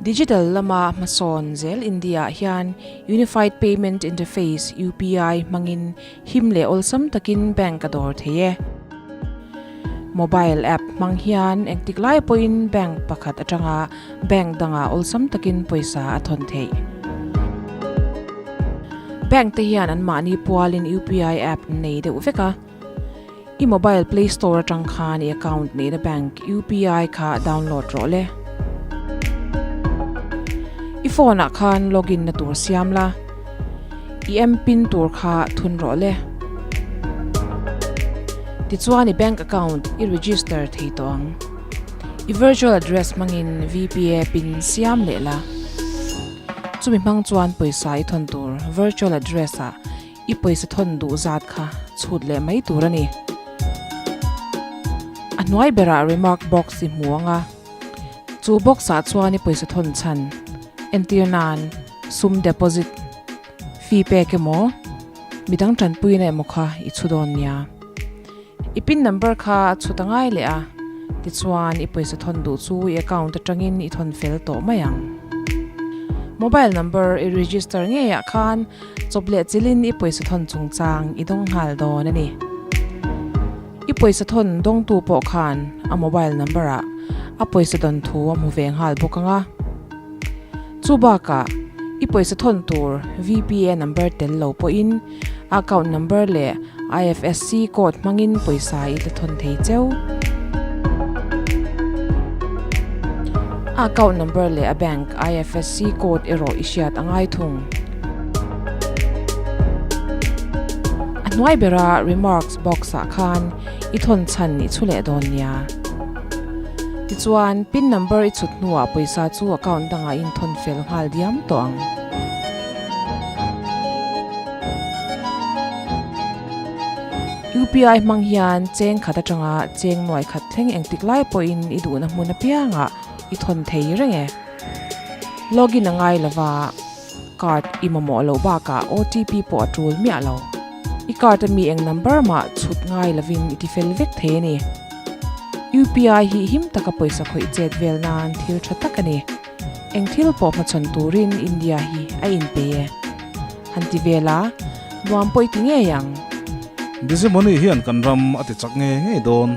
Digital lama hmasawn zel India-ah hian Unified Payment Interface, UPI, hmangin him leh awlsam takin bank a dawr thei e. Mobile app hmang hian engtik lai pawhin bank pakhat atanga bank dangah awlsam takin pawisa a thawn theih. Bank te hian anmahni pualin UPI app an nei deuh vek a. I mobile play store atang khan i account neihna bank UPI kha download rawh le. I phone ah khan login na tur siam la, i M-pin tur kha thun rawh le. Tichuan i bank account i register thei tawh ang. I virtual address hmangin VPA pin siam leh la. Chumi hmang chuan pawisa i thawn tur virtual address ah I pawisa thawn duh zat kha chhut leh mai tur a ni. A hnuai berah remark box i hmu ang a, chu box ah chuan i pawisa thawn chhan, entir nan, sum deposit, fee pek emaw, midang tanpuina emaw kha i chhu dawn nia. I pin number kha a chhut a ngai leh a, tichuan i pawisa thawn duh chu i account atangin i thawn fel tawh mai ang. Mobile number i register ngeiah khan chawp leh chilin i pawisa thawn chungchang i dawng nghal dawn a ni. I pawisa thawn dawngtu pawh khan a mobile number ah a pawisa dawn thu a hmu ve nghal bawk ang a. Chu bakah i pawisa thawn tur VPA number tel lo pawhin Account number leh IFSC code hmangin pawisa i la thawn thei cheu. A account number leh a bank IFSC code erawh i hriat a ngai thung. A hnuai bera remarks box ah khan i thawn chhan i chhu leh dawn nia. Tichuan, pin number i chhut hnuah pawisa chu account dangah i inthawn fel nghal diam tawh ang. UPI hmang hian cheng khat atanga cheng nuai khat thleng engtik lai pawhin i duhna hmun apiangah i thawn thei reng e. Login a ngai lova, card i mamawh loh bakah OTP pawh a tul miah lo. I card a mi eng number mah chhut ngai lovin i tifel vek thei a ni. UPI hi him taka pawisa khawih chet vel nan thil tha tak a ni. Eng thil pawh hmachhawn turin India hi a inpe e. Han ti vel a, nuam pawh i ti ngei ang. Dizimoni hian kan ram a ti chak ngei ngei dawn.